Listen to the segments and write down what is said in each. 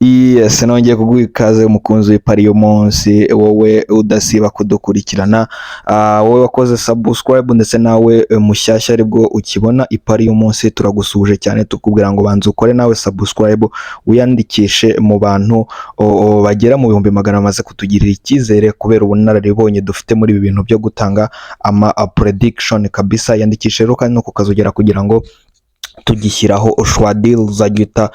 Yes, nongeye kuguha ikaze, umukunzi w'ipari y'umunsi, wowe udasiba kudukurikirana, wowe wakoze subscribe, ndetse nawe mushyashya aribwo ukibona ipari y'umunsi, turagusuhuje cyane, tukubwira ngo banza ukore nawe subscribe, wiyandikishe mu bantu bagera mu 100,000 bamaze kutugirira icyizere kubera ubunararibonye dufite muri ibi bintu byo gutanga ama prediction kabisa. Yandikishe rero kandi no kukazogera kugira ngo tugishyiraho sure deal uzajya uhita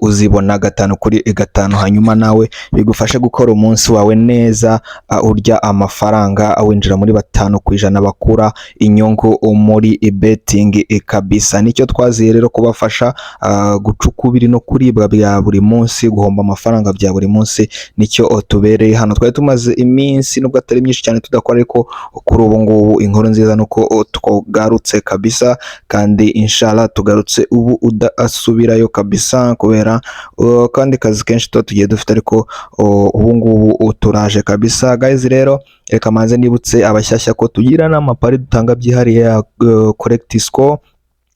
uzibona gatanu kuri gatanu, hanyuma nawe bigufashe gukora umunsi wawe neza, urya amafaranga, winjira muri 5% bakura inyungu muri betting kabisa. Nicyo twaziye rero kubafasha, guca ukubiri no kuribwa bya buri munsi, guhomba amafaranga bya buri munsi, nicyo tubereye hano. Twari tumaze iminsi, nubwo atari myinshi cyane, tudakora, ariko kuri ubu ngubu inkuru nziza nuko twagarutse kabisa, kandi inshallah tugarutse ubu udasubirayo kabisa, kubera kandi kazi kenshi tuba tugiye dufite, ariko ubu ngubu turaje kabisa. Guys, rero reka manze nibutse abashyashya ko tugira n'amapari dutanga byihariye ya correct score,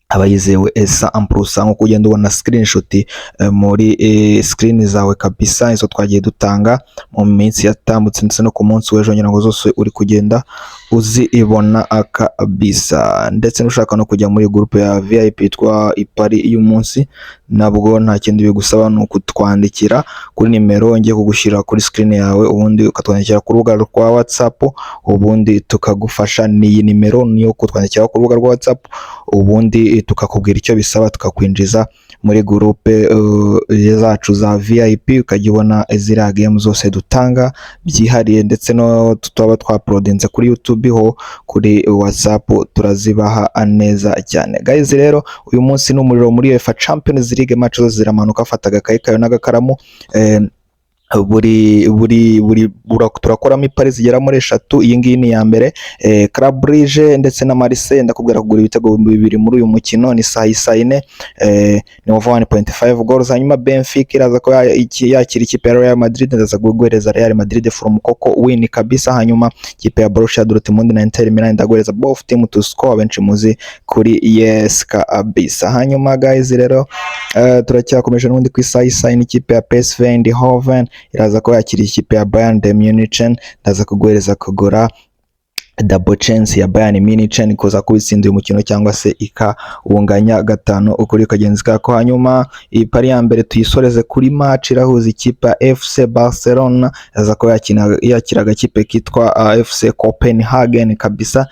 aba yizewe esa ampurusa, nkuko ugenda ubona screenshot muri screen zawe kabisa, izo twagiye dutanga mu minsi yatambutse ndetse no ku munsi w'ejo, ngira ngo zose uri kugenda uzibona kabisa. Ndetse n'ushaka no kujya muri groupe ya VIP yitwa Ipari y'umunsi, nabwo nta kindi bigusaba, ni ukutwandikira kuri nimero ngiye kugushyira kuri screen yawe, ubundi ukatwandikira ku rubuga rwa WhatsApp, ubundi tukagufasha. Ni iyi nimero niyo kutwandikira ku rubuga rwa WhatsApp, ubundi tukakubwira icyo bisaba, tukakwinjiza muri groupe zacu za VIP, ukajya ubona ziriya game zose dutanga byihariye, ndetse no tutaba twauploadinze kuri YouTube ho kuri WhatsApp turazibaha neza cyane. Guys, rero uyu munsi ni umuriro muri UEFA Champions League, match zose ziramanuka. Fata agakayi kawe n'agakaramu, buri buri buri turakoramo ipari zigera muri eshatu. Iyi ngiyi ni iya mbere, Club Brugge ndetse na Marseille. Ndakubwira kugura ibitego 2 muri uyu mukino, ni saa saa yine, ni over 1.5 goals. Hanyuma Benfica iraza ko yakira ikipe ya Real Madrid, ndaza guhereza Real Madrid from Coco win kabisa. Hanyuma ikipe ya Borussia Dortmund na Inter Milan, ndaguhereza both team to score, benshi muzi kuri yes kabisa. Hanyuma guys, rero turacyakomeje n'ubundi ku isaha isa n'ikipe ya PSV Eindhoven iraza ko yakira ikipe ya Bayern de Munich, ndaza kuguhereza kugura double chance ya Bayern Munich kuza kubitsinda uyu mukino cyangwa se ikawunganya gatanu ukuri kagenzi kako. Hanyuma iyi pari ya mbere tuyisoreze kuri match irahuza ikipe ya FC Barcelona, iraza ko yakina yakira agakipe kitwa FC Copenhagen kabisa.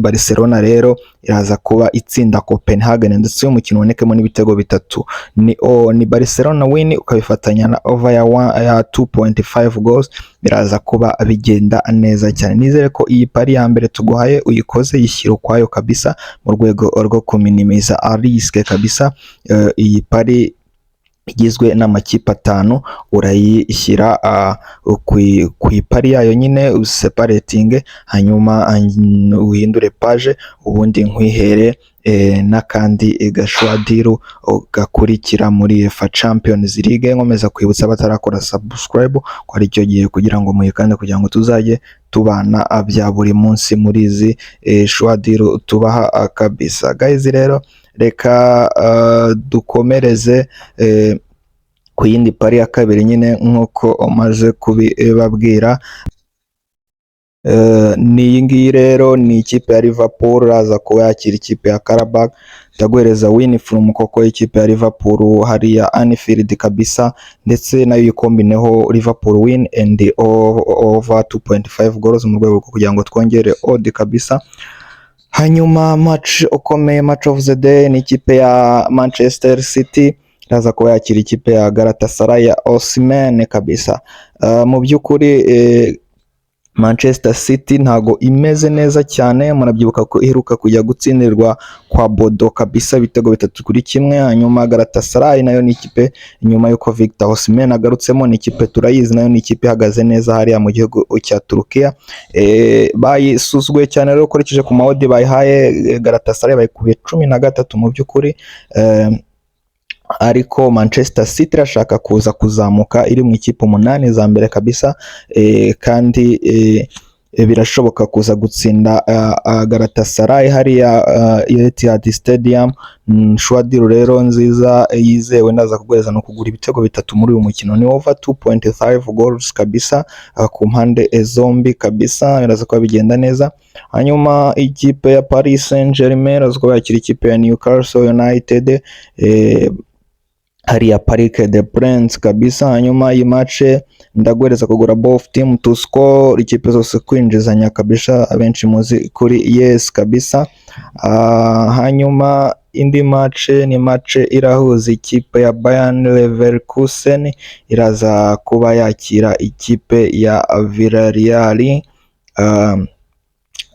Barcelona rero iraza kuba itsinda Copenhagen, ndetse uyu mukino ubonekemo n'ibitego bitatu. Ni Barcelona win, ukabifatanya na over ya 2.5 goals, biraza kuba bigenda neza cyane. Nizere ko iyi pari ya mbere tuguhaye uyikoze, yishyira ukwayo kabisa mu rwego rwo kuminimiza risk kabisa. Iyi pari igizwe n'amakipe atanu, urayishyira ku ipari yayo nyine, useparatinge, hanyuma uhindure page, ubundi nkwihere n'akandi ga sure deal gakurikira muri UEFA Champions League. Nkomeza kwibutsa abatarakora subscribe ko ari cyo gihe kugira ngo muyikande, kugira ngo tuzajye tubana bya buri munsi muri izi sure deal tubaha kabisa. Guys, rero reka dukomereze ku yindi pari ya kabiri nyine, nk'uko umaze kubibabwira. Ni iyi ngiyi rero, ni ikipe ya Liverpool iraza kuba yakira ikipe ya Qarabag. Ndaguhereza win from koko ikipe ya Liverpool hariya Anfield kabisa, ndetse nayo yikombineho Liverpool win and over 2.5 goals mu rwego rwo kugira ngo twongere odd kabisa. Hanyuma match ukomeye, match of the day, ni ikipe ya Manchester City iraza kuba yakira ikipe ya Galatasaray ya Osimhen kabisa. Mu by'ukuri Manchester City ntago imeze neza cyane, murabyibuka ko iheruka kujya gutsindirwa kwa Bodo kabisa ibitego 3-1. Hanyuma Galatasaray nayo ni ikipe, nyuma y'uko Victor Osimhen agarutsemo, ni ikipe turayizi, nayo ni ikipe ihagaze neza hariya mu gihugu cya Turukiya. Bayisuzuguye cyane rero ukurikije ku ma odds bayihaye, Galatasaray bayikubiye 13 mu by'ukuri. Ariko Manchester City irashaka kuza kuzamuka iri mu ikipe umunani za mbere kabisa, kandi Birashoboka kuza gutsinda Galatasaray hariya Etihad Stadium. Sure deal rero nziza yizewe ndaza kuguhereza no kugura ibitego bitatu muri uyu mukino, ni over 2.5 goals kabisa ku mpande zombi kabisa, biraza kuba bigenda neza. Hanyuma ikipe ya Paris Saint-Germain iraza kuba yakira ikipe ya Newcastle United hariya Parc des Princes kabisa. Hanyuma iyi match ndaguhereza kugura both team to score, ikipe zose kwinjizanya kabisa, abenshi muzi kuri yes kabisa. Hanyuma indi match ni match irahuza ikipe ya Bayern Leverkusen, iraza kuba yakira ikipe ya Villarreal.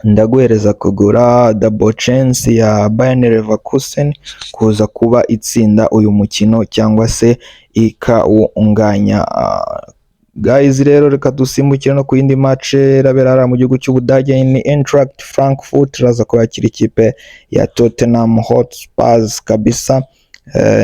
Ndaguhereza kugura double chance ya Bayern Leverkusen kuza kuba itsinda uyu mukino cyangwa se ikawunganya. Guys rero, reka dusimbukire no ku yindi match irabera hariya mu gihugu cy'Ubudage. Ni Eintracht Frankfurt iraza kwakira ikipe ya Tottenham Hotspurs kabisa.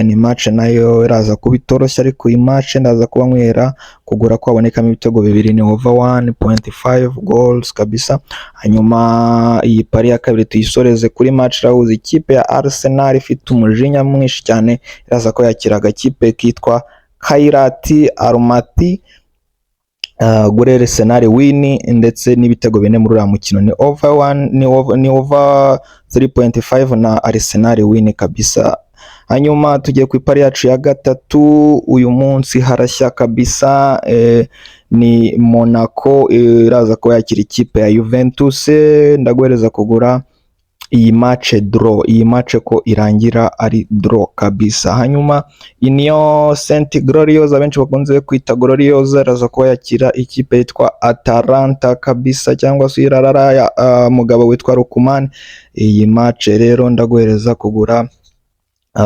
Ni match nayo iraza kuba itoroshye, ariko iyi match ndaza kuba nywera kugura ko habonekamo ibitego bibiri, ni over 1.5 goals kabisa. Hanyuma iyi pari ya kabiri tuyisoreze kuri match irahuza ikipe ya Arsenal ifite umujinya mwinshi cyane, iraza ko yakira agakipe kitwa Kairat Almaty. Gure Arsenal win ndetse n'ibitego bine muri uriya mukino, ni over 1, ni over 3.5 na Arsenal win kabisa. Hanyuma tugiye ku ipari yacu ya gatatu uyu munsi, harashya kabisa. Ni Monaco iraza kuba yakira ikipe ya Juventus. Ndaguhereza kugura iyi match draw, iyi match ko irangira ari draw kabisa. Hanyuma Union Saint Gloriose, abenshi bakunze kwita Gloriose, iraza kuba yakira ikipe yitwa Atalanta kabisa, cyangwa se irarara ya mugabo witwa Lookman. Iyi match rero ndaguhereza kugura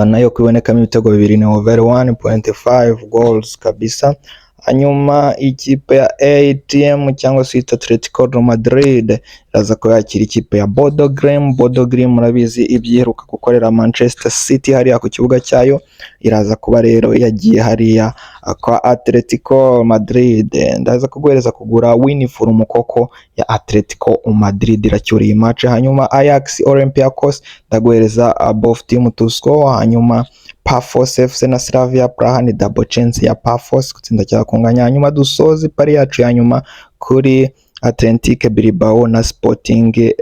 nayo kubonekamo ibitego bibiri, ni over 1.5 goals kabisa. Hanyuma ikipe ya ATM cyangwa se yita Atletico de Madrid iraza kuba yakira ikipe ya Bodo Glimt. Bodo Glimt murabizi ibyiheruka gukorera Manchester City hariya ku kibuga cyayo, iraza kuba rero yagiye hariya kwa Atletico Madrid. Ndaza kuguhereza kugura win from koko ya Atletico Madrid, iracyuriye match. Hanyuma Ajax Olympiacos, ndaguhereza both team to score. Hanyuma Pafos FC na Slavia Praha ni double chance ya Pafos gutsinda cyangwa kunganya. Hanyuma dusoze ipari yacu ya nyuma kuri Athletic Bilbao na Sporting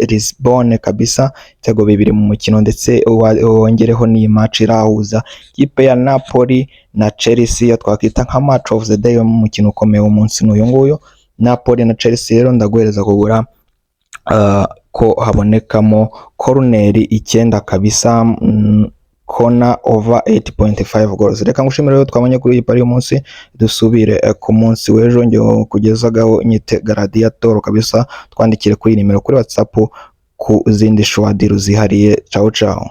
Lisbonne kabisa, ibitego bibiri mu mukino, ndetse wongereho n'iyi match irahuza ikipe ya Napoli na Chelsea, yo twakwita nka match of the day, mu mukino ukomeye w'umunsi n'uyu nguyu, Napoli na Chelsea. Rero ndaguhereza kugura ko habonekamo corner 9 kabisa, corner over 8.5 goals. Reka ngushimire rero twabonye kuri iyi pari y'umunsi, dusubire ku munsi w'ejo. Ngewe kugezagaho nyite Gladiator kabisa. Twandikire kuri iyi nimero kuri WhatsApp ku zindi sure deal zihariye. Ciao ciao.